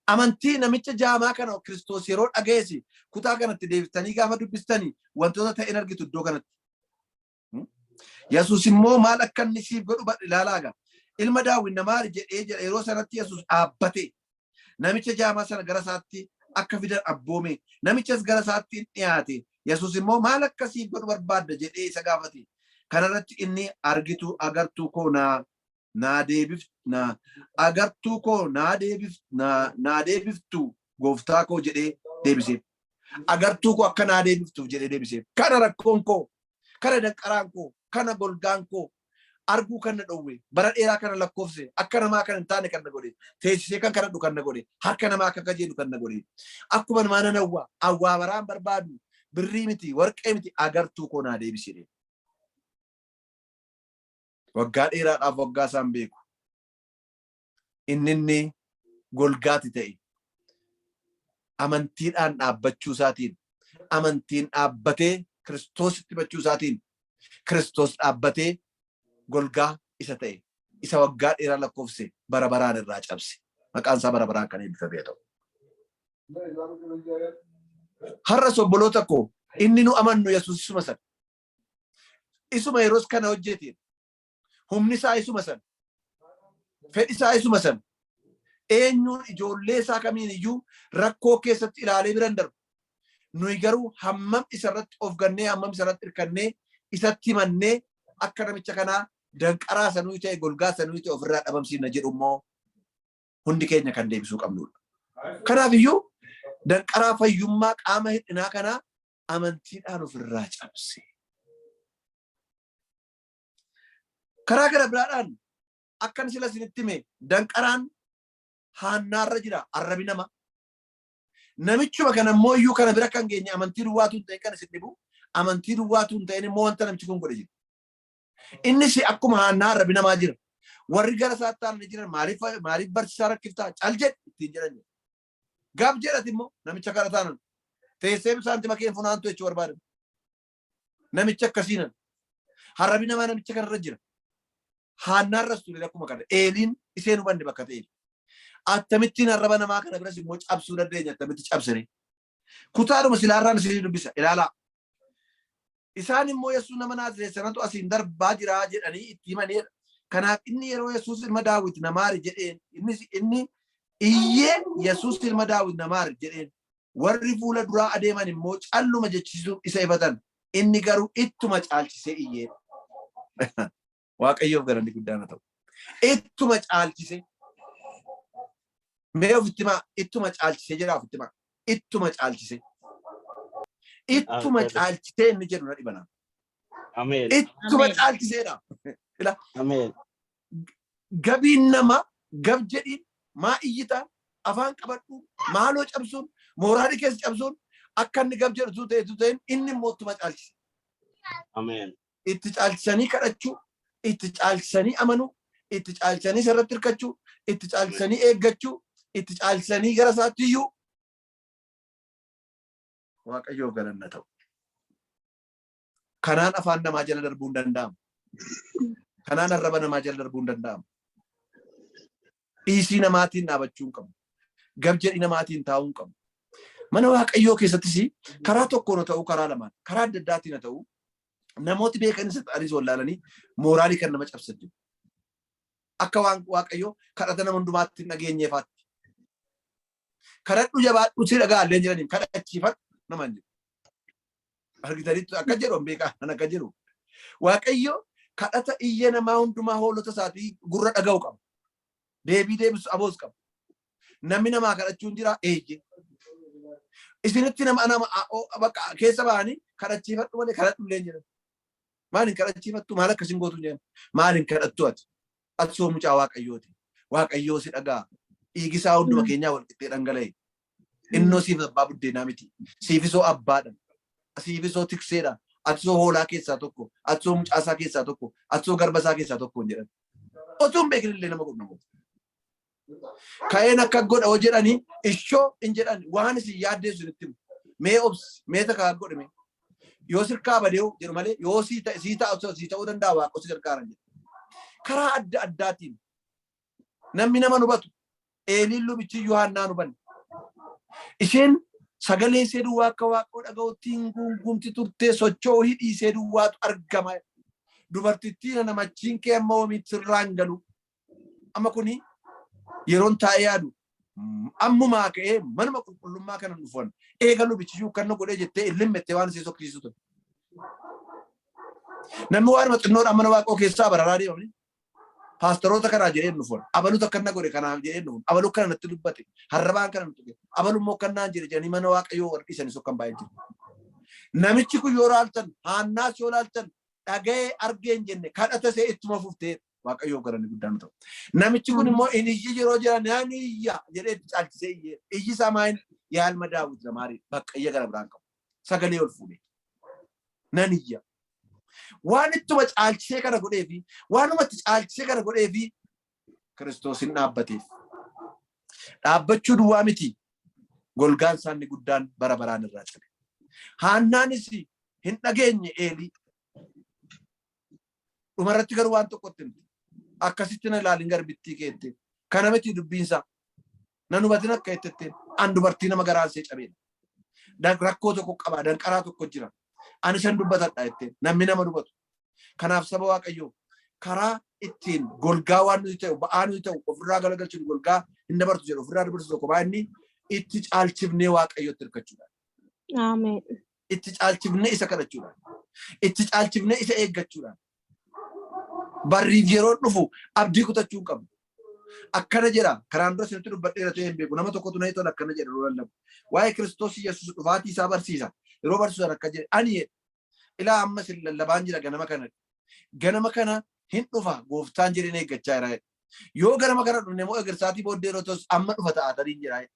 Amantii namicha jaamaa kana Kiristoos yeroo dhaga'es, kutaa kanatti deebistanii gaafa dubbistanii wantoota ta'een argitu iddoo kanatti. Yesuus immoo maal akka inni siif godhu ilaalaa gaa. Ilma Daawit, na maari jedhee jedha. Yeroo sanatti Yesuus dhaabbate, namicha jaamaa sana gara isaatti akka fidan abboome. Namichas gara isaatti in dhiyaate. Yesuus immoo, maal akka siif godhu barbaadda jedhee isa gaafate. Kanarratti inni argituu agartuu koo naa naa deebif naa agartuu koo naa deebif naa naa deebiftu gooftaa koo jedhee deebiseef. Agartuu koo akka naa deebiftuuf jedhee deebiseef. Kana rakkoon koo, kana danqaraan koo, kana golgaan koo, arguu kan na dhowwe, bara dheeraa kana lakkoofse, akka namaa kan hin taane kan na godhe, teessisee kan kadhadhu kan na godhe, harka namaa akka kajeelu kan na godhe. Akkuma namaa nan hawwa, awwaa baraan barbaadu, birrii miti, warqee miti, agartuu koo naa deebisi jedhee. Waggaa dheeraadhaaf waggaa isaan beeku. Inni golgaati ta'e amantiidhaan dhaabbachuu isaatiin, amantiin dhaabbatee Kiristoositti himachuu isaatiin, Kiristoos dhaabbatee golgaa isa ta'e, isa waggaa dheeraa lakkoofse bara baraan irraa cabse. Maqaan isaa bara baraan kan eebbifame haa ta'u. Har'as obboloota koo, inni nu amannu Yesuus isuma sana. Isuma yeroos kana hojjete. Humni isaa isuma sana. Fedhi isaa isuma sana. Eenyuun ijoollee isaa kamiin iyyuu rakkoo keessatti ilaalee bira hin darbu. Nuyi garuu hammam isarratti of gannee, hammam isarratti hirkannee, isatti himannee akka namicha kanaa danqaraa sanuu ta'e golgaa sanuu ta'e ofirraa dhabamsiifna jedhu immoo hundi keenya kan deebisuu qabnudha. Kanaaf iyyuu danqaraa fayyummaa qaama hir'inaa kanaa amantiidhaan ofirraa cabse. Karaa gara biraadhaan akkan sila isinitti hime, danqaraan Haannaarra jira, arrabi nama. Namichuma kana immoo iyyuu kana bira kan geenye amantii duwwaatu hin ta'in, kan isin dhibu amantii duwwaatu hin ta'in immoo wanta namichi kun godhe jira. Innis akkuma Haannaa arrabi namaa jira. Warri gara isaatti aananii jiran, maaliif maaliif barsiisaa rakkiftaa, cal jedhi ittiin jedhan jedha. Gab jedhati immoo namicha kana taanan teessee saantima keen funaantu jechuu barbaadan. Namicha akkasiinan. Arrabi namaa namicha kanarra jira. Haannaarras ture akkuma kana. Eeliin isheen hubanne bakka ta'eef. Akkamittiin arraba namaa kana biras immoo cabsuu dandeenya, akkamitti cabsine? Kutaadhuma silaarraan isinii dubbisa. Ilaalaa. Isaan immoo Yesuus nama Naazreet sanatu asiin darbaa jira jedhanii itti himanidha. Kanaaf inni yeroo Yesuus ilma Daawit, na maari jedheen, inni iyyee, Yesuus ilma Daawit, na maari jedheen. Warri fuula duraa adeeman immoo calluma jechisiisuuf isa ifatan. Inni garuu ittuma caalchisee iyyee. Waaqayyoof galanni guddaan haa ta'u. Ittuma caalchisee. Mee ofitti himaa, ittuma caalchisee jedhaa ofitti himaa. Ittuma caalchisee. Ittuma caalchisee inni jedhu na dhibana. Ameen. Ittuma Ameen. caalchiseedha. Ila Ameen. gabiin nama gab jedhiin maa iyyitaa, afaan qabadhu, maaloo cabsuun, mooraalii keessa cabsuun, Akka inni gab jedhu ta'e ta'een inni immoo ittuma caalchise. Ameen. Itti caalchisanii kadhachuu, itti caalchisanii amanuu, itti caalchisanii sirratti hirkachuu, itti caalchisanii eeggachuu, itti caalchisanii gara isaatti iyyuu Waaqayyoof galanna ta'u. Kanaan afaan namaa jala darbuu hin danda'amu. Kanaan arraba namaa jala darbuu hin danda'amu. Dhiisii namaatiin dhaabachuu hin qabu. Gab jedhi namaatiin taa'uu hin qabu. Mana Waaqayyoo keessattis karaa tokkoon haa ta'u, karaa lamaan, karaa adda addaatiin haa ta'u, namooti beekanis ta'anis wallaalanii mooraalii kan nama cabsan jiru. Akka waan Waaqayyoo kadhata nama hundumaatti hin dhageenyeefaatti. Kadhadhu, jabaadhu, si dhaga'allee jiraniin kadhachiifadhu nama hin jiru. Argitanitti akka jedhu hin beekaa kan akka jedhu. Waaqayyo kadhata iyya namaa hundumaa hoolota isaatii gurra dhaga'u qaba. Deebii deebisu aboos qaba. Namni namaa kadhachuun jira, eeyye. Isinitti nama nama bakka keessa ba'anii kadhachiifadhu malee kadhadhu illee hin jedhan. Maal hin kadhachiifattu, maal akkasiin gootu hin jedhan. Maal hin kadhattu ati? Ati soo mucaa Waaqayyooti. Waaqayyoo si dhaga'a. Dhiigi isaa hunduma keenyaa wal qixxee dhangala'e. Innoo siif abbaa buddeenaa miti. Siifisoo abbaadha. Siifisoo tikseedha. Ati soo hoolaa keessaa tokko. Ati soo mucaa isaa keessaa tokko. Ati soo garba isaa keessaa tokko hin jedhan. Otuu hin beekin illee nama godhu namoota. Ka'een akka godha hoo jedhanii ishoo hin jedhan, waan isin yaaddeessu isinitti himu. Mee obsi, mee takka godhe mee. Yoo sirkaa badee jedhu malee yoo sii ta'e sii ta'a, sii ta'uu danda'a, Waaqa si gargaaran jedhu. Karaa adda addaatiin namni nama hubatu, Eeliin lubichi iyyuu Haannaan hubanne. Isheen sagalee ishee duwwaa akka Waaqoo dhaga'utti hin guungumti turtee, socho'uu hidhii ishee duwwaatu argama. Dubartittii nana, machiin kee amma oomiitti sirraa hin galu. Amma kuni yeroon taa'ee yaadu, ammumaa ka'ee manuma qulqullummaa kana dhufan eega lubichiyyuu kan godhee jettee illimmettee waan ishee sokkisiisu ture. Namni waanuma xinnoodhaan mana Waaqoo keessaa bararaa deemamni. Paasteroota kanaa jedhee dhufan. Abalutu akkana godhe kanaaf jedhee dhufan. Abalu kana natti dubbate. Harrabaan kana nutti godhe. Abalu immoo kannaan jedhe jedhanii mana Waaqayyoo warra dhiisanii sokkan baay'ee jiru. Namichi kun yoo laaltan, Haannaas yoo laaltan, dhaga'ee argee hin jenne, kadhata ishee ittuma fuftee. Waaqayyoof galanni guddaan ta'u. Namichi kun immoo inni iyyi yeroo jiran naan iyya jedhee itti caalchisee iyyee. Iyyi isaa maayin yaalma Daawit zamaarii bakka iyya gara biraan qabu. Sagalee ol fuudhee. Nan iyya. Waan ittuma caalchisee kana godhee fi waanuma itti caalchisee kana godhee fi Kiristoos hin dhaabbateef. Dhaabbachuu duwwaa miti. Golgaan isaa inni guddaan bara baraan irraa cabe. Haannaanis hin dhageenye Eelii. Dhumarratti garuu waan tokkotti himte. Akkasitti na ilaalin garbittii keette. Kana miti dubbiinsaa. Nan hubatin akka jettetteen. An dubartii nama garaan see cabeedha. Rakkoo tokko qaba, danqaraa tokko jira. Ani san dubbatadha jetteen. Namni nama dubatu. Kanaaf saba Waaqayyoo, karaa ittiin golgaa waan nuti ta'u, ba'aa nuti ta'u ofirraa galagalchinu, golgaa hin dabartu jedhu ofirraa dabarsu tokko ba'aa inni itti caalchifnee Waaqayyotti hirkachuudha. Ameen. Itti caalchifnee isa kadhachuudhaan, itti caalchifnee isa eeggachuudhaan, barriif yeroon dhufu abdii kutachuu hin qabnu. Akkana jedha, karaan dura isinitti dubbadheera ta'ee hin beeku, nama tokkotu na tola akkana jedha yeroo lallabu. Waa'ee Kiristoos Yesuus dhufaatii isaa barsiisa. Yeroo barsiisan akka jedhe, ani jedhe, ilaa amma isin lallabaan jira ganama kana. Ganama kana hin dhufa gooftaan jedheen eeggachaa jira jedhe. Yoo ganama kana dhufne immoo egersaatii booddee yeroo ta'us amma dhufa ta'aa tariin jira jedhe.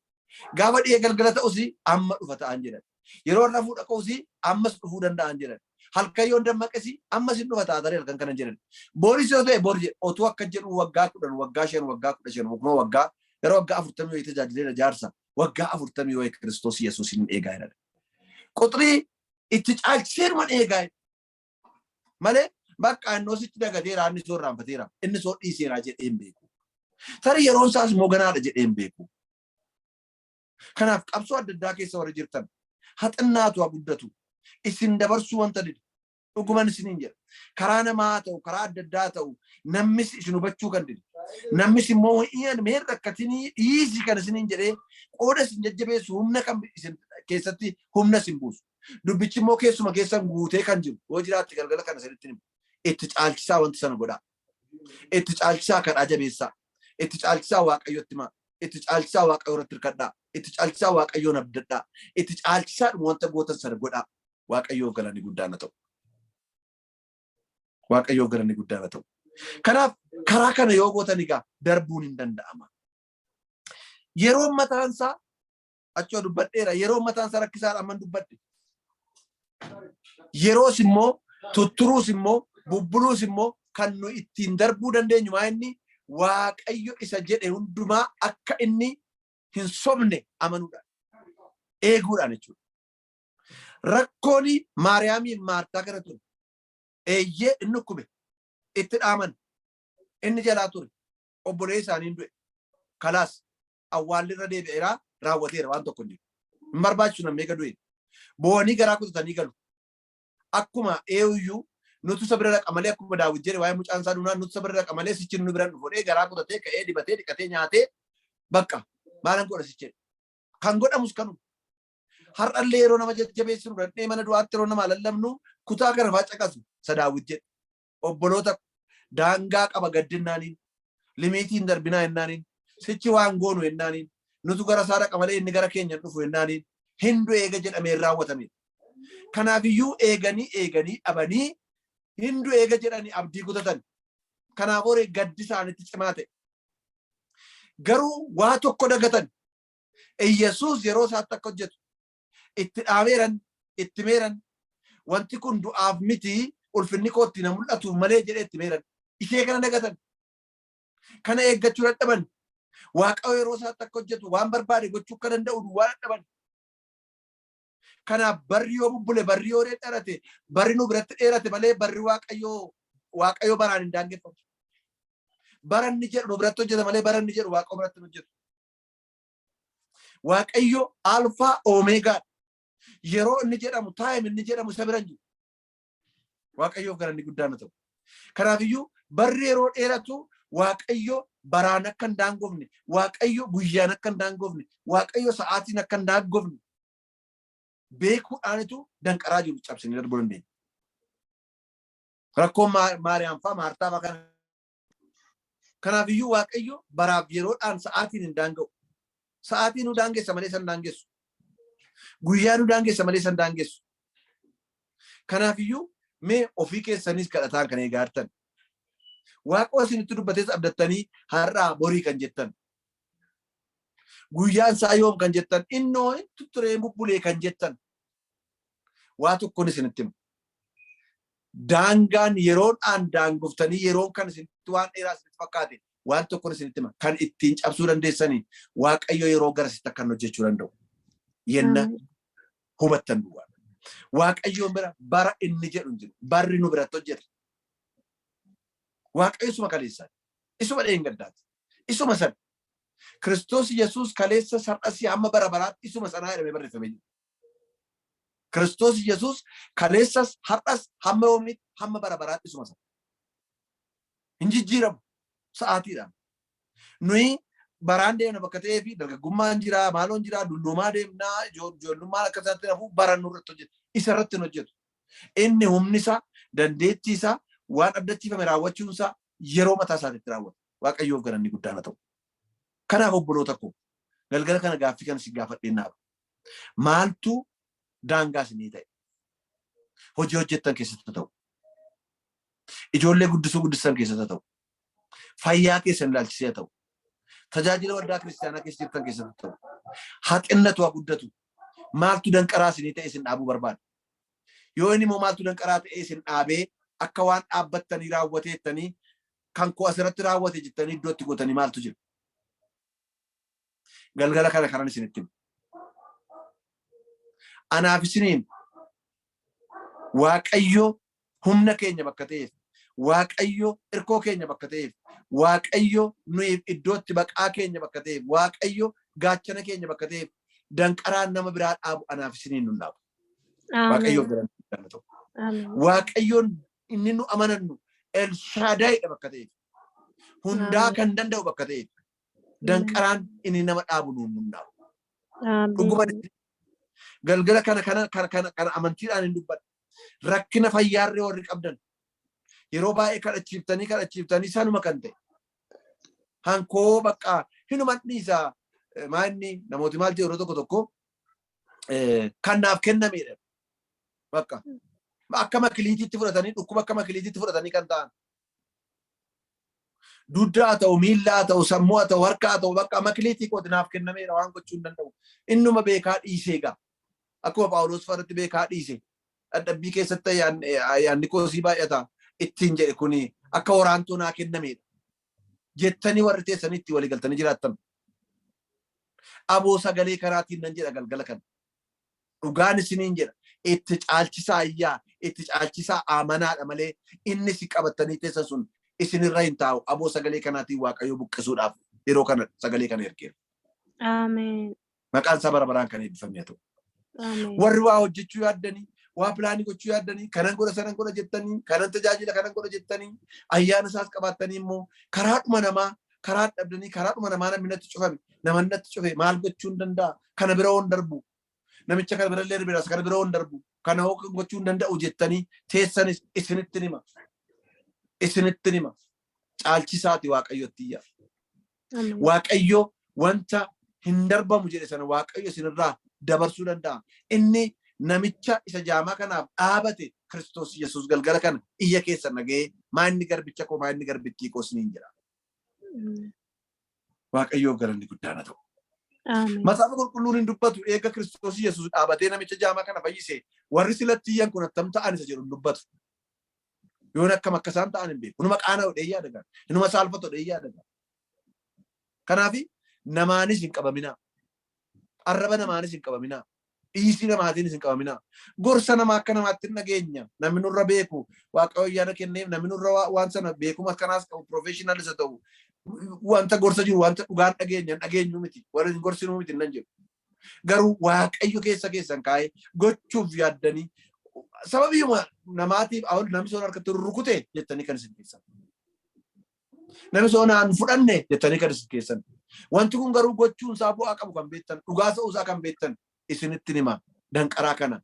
Gaafa dhi'ee galgala ta'us amma dhufa ta'an jedhan. Yeroo rafuu dhaqus ammas dhufuu danda'an jedhan. Halkan yoon dammaqes ammas hin dhufa ta'a tarii halkan kana jedhan. Boris yoo ta'e bor jedhe, otuu akka jedhu waggaa 10, waggaa 5, waggaa 15, waggaa waggaa gara waggaa 40 wayii tajaajileera jaarsa. Waggaa 40 wayii Kiristoos Yesuus hin eegaa jedhan. Quxurii itti caalchiseeruma eegaa jedhan. Malee bakka innoo sitti dagateera, inni soo irraanfateera, inni soo dhiiseera jedhee hin beeku. Tarii yeroon isaas immoo ganaadha jedhee hin beeku. Kanaaf qabsoo adda addaa keessa warri jirtan, haxinnaatu haa guddatu. Isin dabarsuu wanta didu. Dhuguman isiniin jedha. Karaa namaa haa ta'u, karaa adda addaa haa ta'u, namnis isin hubachuu kan didu. Namnis immoo hin mee rakkatinii dhiisi kan isiniin jedhee qooda isin jajjabeessu, humna kan isin keessatti humna isin buusu. Dubbichi immoo keessuma keessan guutee kan jiru yoo jiraatte galgala kana isinitti himu. Itti caalchisaa wanti sana godhaa. Itti caalchisaa kadhaa jabeessaa. Itti caalchisaa Waaqayyotti himaa. Itti caalchisaa Waaqayyo irratti hirkadhaa. Itti caalchisaa Waaqayyoon abdadhaa. Itti caalchisaa dhuma wanta gootan sana godhaa. Waaqayyoof galanni guddaan haa ta'u. Waaqayyoof galanni guddaan haa ta'u. Kanaaf karaa kana yoo gootan egaa darbuun hin danda'ama. Yeroon mataan isaa Achoo dubbadheera. Yeroo mataan isaa rakkisaadha amman dubbadhe. Yeroos immoo tutturuus immoo bubbuluus immoo kan nu ittiin darbuu dandeenyu maa inni Waaqayyo isa jedhe hundumaa akka inni hin sobne amanuudhaan eeguudhaan jechuudha. Rakkoon Maariyaamiif Maartaa kana ture. Eeyyee, inni dhukkube. Itti dhaaman. Inni jalaa ture. Obboleessi isaaniin du'e. Kalaas awwaalli irra deebi'eera, raawwateera, waan tokko hin jiru. Hin barbaachisu, namni eega du'e. Boo'anii garaa kutatanii galu. Akkuma eenyuyyuu nutu isa bira dhaqa malee, akkuma Daawit jedhe waa'ee mucaan isaa duunaan, nutu isa bira dhaqa malee sichi nu bira hin dhufu jedhee garaa kutatee ka'ee dibatee dhiqatee nyaatee bakka maalan godha sichi. Kan godhamus kanuma. Har'allee yeroo nama jajjabeessinu, dhaqnee mana du'aatti yeroo nama lallabnu, kutaa kana fa'aa caqasu isa Daawit jedhe. Obboloota, daangaa qaba gaddinnaaniin, limiitiin darbinaa jennaaniin, sichi waan goonu jennaaniin, nutu gara isaa dhaqa malee inni gara keenya hin dhufu jennaaniin, hin du'e eega jedhamee raawwatame. Kanaafiyyuu eeganii eeganii dhabanii, hin du'e eega jedhanii abdii kutatan. Kanaaf horee gaddi isaanitti cimaa ta'e. Garuu waa tokko dagatan. Iyyasuus yeroo isaatti akka hojjetu itti dhaameeran, itti meeran, wanti kun du'aaf miti, ulfinni koo itti na mul'atuuf malee jedhee itti meeran. Ishee kana dagatan. Kana eeggachuu dadhaban. Waaqayyo yeroo isaatti akka hojjetu, waan barbaade gochuu akka danda'u duwwaa dadhaban. Kanaaf barri yoo bubbule, barri yoo dheerate, barri nu biratti dheerate malee barri Waaqayyoo, Waaqayyo baraan hin daangeffamu. Bara inni jedhu nu biratti hojjeta malee bara inni jedhu Waaqayyo biratti hin hojjetu. Waaqayyo alfaa oomeegaa, yeroo inni jedhamu, time inni jedhamu isa bira hin jiru. Waaqayyoof galanni guddaan haa ta'u. Kanaafiyyuu barri yeroo dheeratu Waaqayyo baraan akka hin daangofne, Waaqayyo guyyaan akka hin daangofne, Waaqayyo sa'aatiin akka hin daangofne beekuudhaanitu danqaraa jiru cabsinee darbuu dandeenya. Rakkoon Maariyaam fa'aa Maartaa fa'aa kana. Kanaafiyyuu Waaqayyo baraaf yeroodhaan sa'aatiin hin daanga'u. Sa'aatii nu daangessa malee san daangessu. Guyyaa nu daangessa malee san daangessu. Kanaafiyyuu mee ofii keessanis kadhataan kan eegaartan. Waaqa isinitti dubbates abdattanii har'aa borii kan jettan. Guyyaan isaa yoom kan jettan, innoo hin tutturee bubbulee kan jettan. Waa tokkoon isinitti hima. Daangaan yeroodhaan daangoftanii yeroon kan isinitti waan dheeraa isinitti fakkaate, waan tokkoon isinitti hima. Kan ittiin cabsuu dandeessanii Waaqayyo yeroo garasitti akkan hojjechuu danda'u. Yenna hubattan duwwaa. Waaqayyoon bira bara inni jedhu hin jiru. Barri nu biratti hojjeta. Waaqayyo isuma kaleessaati. Isuma dheengaddaati. Isuma sana. Kiristoos Yesuus kaleessa har'asii hamma bara baraatti isuma sanaa jedhamee barreeffamee jira. Kiristoos Yesuus kaleessas har'as hamma yoomiitti, hamma bara baraatti isuma sana. Hin jijjiiramu sa'aatiidhaan. Nuyi baraan deemna bakka ta'ee fi dargaggummaan jira, maaloon jira, dulloomaa deemnaa, ijoollummaan akka isaatti hafuu baran nurratti hojjetu. Isa irratti hin hojjetu. Inni humni isaa, dandeettii isaa, waan abdachiifame raawwachuun isaa yeroo mataa isaatiitti raawwata. Waaqayyoof galanni guddaan haa ta'u. Kanaaf obboloota koo, galgala kana gaaffii kana si gaafadheen dhaaba. Maaltu daangaa isinii ta'e? Hojii hojjettan keessatti ta'u. Ijoollee guddisuu guddistan keessatti ta'u. Fayyaa keessan ilaalchisee ta'u. Tajaajila waldaa kiristaanaa keessa jirtan keessatti ta'u. Haa xinnatu haa guddatu. Maaltu danqaraa isinii ta'e isin dhaabuu barbaada? Yoo inni immoo maaltu danqaraa ta'e isin dhaabee akka waan dhaabbattanii raawwateettanii, kan koo asirratti raawwate jettanii iddoo itti gootanii maaltu jira? Galgala kana kanan isinitti himu. Anaaf isiniin Waaqayyo humna keenya bakka ta'eef, Waaqayyo irkoo keenya bakka ta'eef, Waaqayyo nuyiif iddootti baqaa keenya bakka ta'eef, Waaqayyo gaachana keenya bakka ta'eef, danqaraan nama biraa dhaabu anaaf isiniin nun dhaabu. Waaqayyoof galanni ta'u. Waaqayyoon inni nu amanannu Elshaadaayidha bakka ta'eef. Hundaa kan danda'u bakka ta'eef. Danqaraan inni nama dhaabu nuun nun dhaabu. Dhuguma galgala kana kana kana kana kana amantiidhaan hin dubbadha. Rakkina fayyaarree warri qabdan yeroo baay'ee kadhachiiftanii kadhachiiftanii sanuma kan ta'e. Hankoo bakka hinuman dhiisa, maa inni namooti maal jedhu, yeroo tokko tokko kan naaf kennamedha. Bakka akka makiliitiitti fudhatanii, dhukkuba akka makiliitiitti fudhatanii kan ta'an. Dugda haa ta'u, miilla haa ta'u, sammuu haa ta'u, harka haa ta'u, bakka makiliitii kooti naaf kennameera waan gochuu hin danda'u. Innuma beekaa dhiisee egaa. Akkuma Phaawulos farratti beekaa dhiise. Dadhabbii keessatti ayyaanni koo sii baay'ata ittiin jedhe kuni akka waraantoo naa kennameedha. Jettanii warri teessanii itti walii galtanii jiraattan. Aboo sagalee kanaatiin nan jedha galgala kana. Dhugaan isiniin jedha. Itti caalchisaa iyyaa, itti caalchisaa amanaadha malee inni si qabattanii teessan sun isinirra hin taa'u. Aboo sagalee kanaatiin Waaqayyo buqqisuudhaaf yeroo kana sagalee kana ergeera. Ameen. Maqaan isaa bara baraan kan eebbifame haa ta'u. Ameen. Warri waa hojjechuu yaaddanii, waa pilaanii gochuu yaaddanii, kanan godha sanan godha jettanii, kanan tajaajila kanan godha jettanii, ayyaana isaas qabaattanii immoo karaadhuma namaa karaa dhabdanii karaadhuma namaa namni natti cufame, namni natti cufe maal gochuu hin danda'a, kana bira hoon darbu, namicha kana bira illee darbeera, kana bira hoon darbu, kana hoo gochuu hin danda'u jettanii teessanis isinitti hima. Isinitti hima. Caalchisaati Waaqayyotti iyya. Ameen. Waaqayyo wanta hin darbamu jedhe sana Waaqayyo isinirraa dabarsuu danda'a. Inni namicha isa jaamaa kanaaf dhaabate Kiristoos Yesuus galgala kana iyya keessan dhaga'ee maa inni garbicha koo maa inni garbittii koo isiniin jedha. Ameen. Waaqayyoof galanni guddaan haa ta'u. Ameen. Macaafa qulqulluun hin dubbatu eega Kiristoos Yesuus dhaabatee namicha jaamaa kana fayyise warri silatti iyyan kun attam ta'an isa jedhu hin dubbatu. Yoon akkam akka isaan ta'an hin beeku. Inuma qaana'u dhee yaada gaara. Inuma saalfatu dhee yaada gaara. Kanaaf namaanis hin qabaminaa. Arraba namaanis hin qabaminaa. Dhiisii namaatiinis hin qabaminaa. Gorsa namaa akka namaatti hin dhageenya. Namni nurra beeku. Waaqayyo ayyaana kenneef namni nurra waan sana beekuma kanaas qabu professional isa ta'u. Wanta gorsa jiru wanta dhugaan dhageenya hin dhageenyu miti. Warri hin gorsinuu miti nan jedhu. Garuu Waaqayyo keessa keessan kaa'ee gochuuf yaaddanii sababiima namaatiif awul namni soon harkatti rukute jettanii kan isin keessan. Namni soon aan fudhanne jettanii kan isin keessan. Wanti kun garuu gochuun isaa bu'aa qabu kan beektan, dhugaa ta'uu isaa kan beektan isinitti hima. Danqaraa kana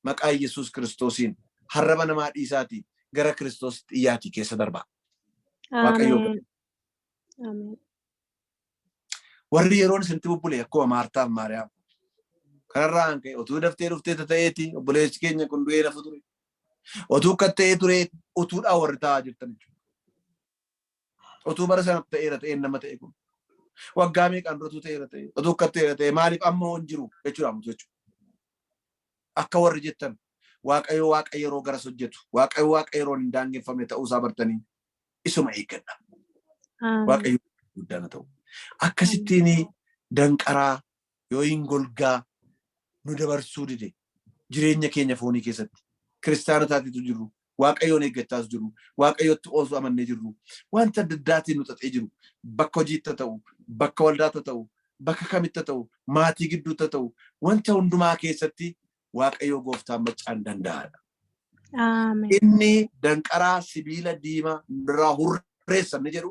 maqaa Yesuus Kiristoosiin harraba namaa dhiisaatii gara Kiristoositti iyyaatii keessa darbaa. Waaqayyo Ameen. Ameen. Warri yeroon isinitti bubbule akkuma Maartaaf Maariyaam. Kanarraa kan ka'e utuu daftee dhuftee ta'eeti obboleessi keenya kun du'ee lafa ture. Utuu akka ta'ee ture utuudhaa warri taa'aa jirtan jechuudha. Utuu bara sana ta'eera ta'een nama ta'e kun. Waggaa meeqaan dura utuu ta'eera ta'e utuu akka ta'eera ta'e maaliif amma hin jiru jechuudha mutu jechuudha. Akka warri jettan Waaqayyo Waaqa yeroo garas hojjetu Waaqayyo Waaqa yeroon hin daangeffamne ta'uu isaa bartanii isuma eeggadha. Waaqayyo guddaan haa ta'u. Akkasittiin danqaraa yookiin golgaa nu dabarsuu dide jireenya keenya foonii keessatti kiristaana taatetu jirru Waaqayyoon eeggachaas jirru Waaqayyotti osoo amannee jirru wanta adda addaatiin nu xaxee jiru bakka hojiitti haa ta'u bakka waldaatti haa ta'u bakka kamitti haa ta'u maatii gidduutti haa ta'u wanta hundumaa keessatti Waaqayyoo gooftaan maccaan danda'aadha. Ameen. Inni danqaraa sibiila diimaa nurraa hurreessa inni jedhu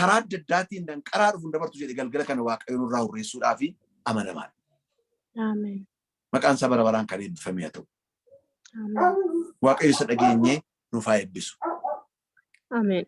karaa adda addaatiin danqaraa dhufu hin dabartu jedhe galgala kana Waaqayyo nurraa hurreessuudhaaf amanamaadha. Ameen. Maqaan isaa bara baraan kan eebbifame haa ta'u. Ameen. Waaqayyo isa dhageenyee nuuf haa eebbisu. Ameen.